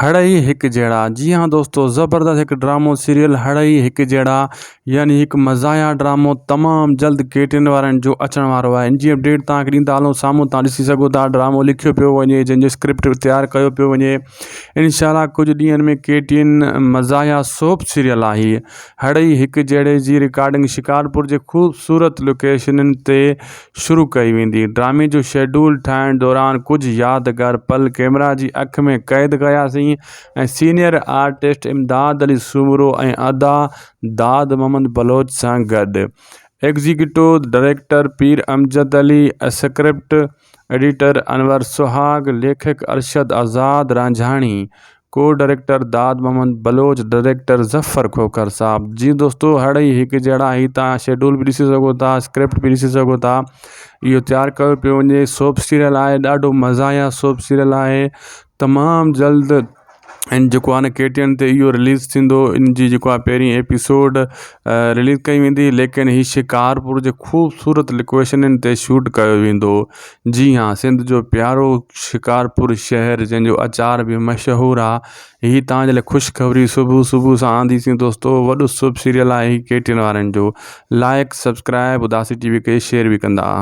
هڙئي هڪجهڙا، جي ها دوستو زبردست هڪ ڊرامو سيريل هڙئي هڪجهڙا يعني هڪ مزاحيه ڊرامو تمام جلد ڪي ٽي اين وارن جو اچڻ وارو آهي ان جي اپڊيٽ توهان کي ڏيندا هلون سامهون توهان ڏسي سگهو ٿا ڊرامو لکيو پيو وڃي جنهن جو اسڪرپٽ تيار ڪيو پيو وڃي انشاء الله ڪجهه ڏينهن ۾ ڪي ٽي اين مزاحيه سوپ سيريل آهي هڙئي هڪجهڙي جي رڪارڊنگ شڪارپور جي خوبصورت لوڪيشنن تي شروع ڪئي ويندي. ڊرامي جو شيڊول ٺاهڻ دوران ڪجهه يادگار پل ڪئميرا جي اک ۾ قيد ڪياسين ۽ سينيئر آرٽسٽ امداد علي سومرو ۽ ادا داد محمد بلوچ سان گڏ executive director Pir Amjad Ali, script editor Anwar Suhag, ليکڪ ارشد آزاد رانجهاڻي، ڪو ڊائريڪٽر داد محمد بلوچ، ڊائريڪٽر ظفر کوکر صاحب. جي دوستو هڙئي هڪ جهڙا هي تان شيڊول به ڏسي سگهو ٿا اسڪرپٽ به ڏسي سگهو ٿا اهو تيار ڪيو پيو وڃي سوپ سيريل آهي ڏاڍو مزاحيه سوپ سيريل آهي تمام جلد ۽ جيڪو آهي نه ڪي ٽي اين تي اهو رليز ٿيندو ان جي جيڪو آهي پهرين ايپيسوڊ رليز ڪئي ويندي ليڪن هي شڪارپور جي خوبصورت لوڪيشنن تي شوٽ ڪيو ويندو جي ها سنڌ جو پيارو شڪارپور شهر جنهن جو اچار به مشهور آهي هي توهان جي لاء خوشخبري صبح صبح سان آنديسين دوستو وڏو سوپ سيريل آهي هي ڪي ٽي اين وارن جو لائڪ سبسڪرائب اداسي ٽي وي کي شيئر به ڪندا.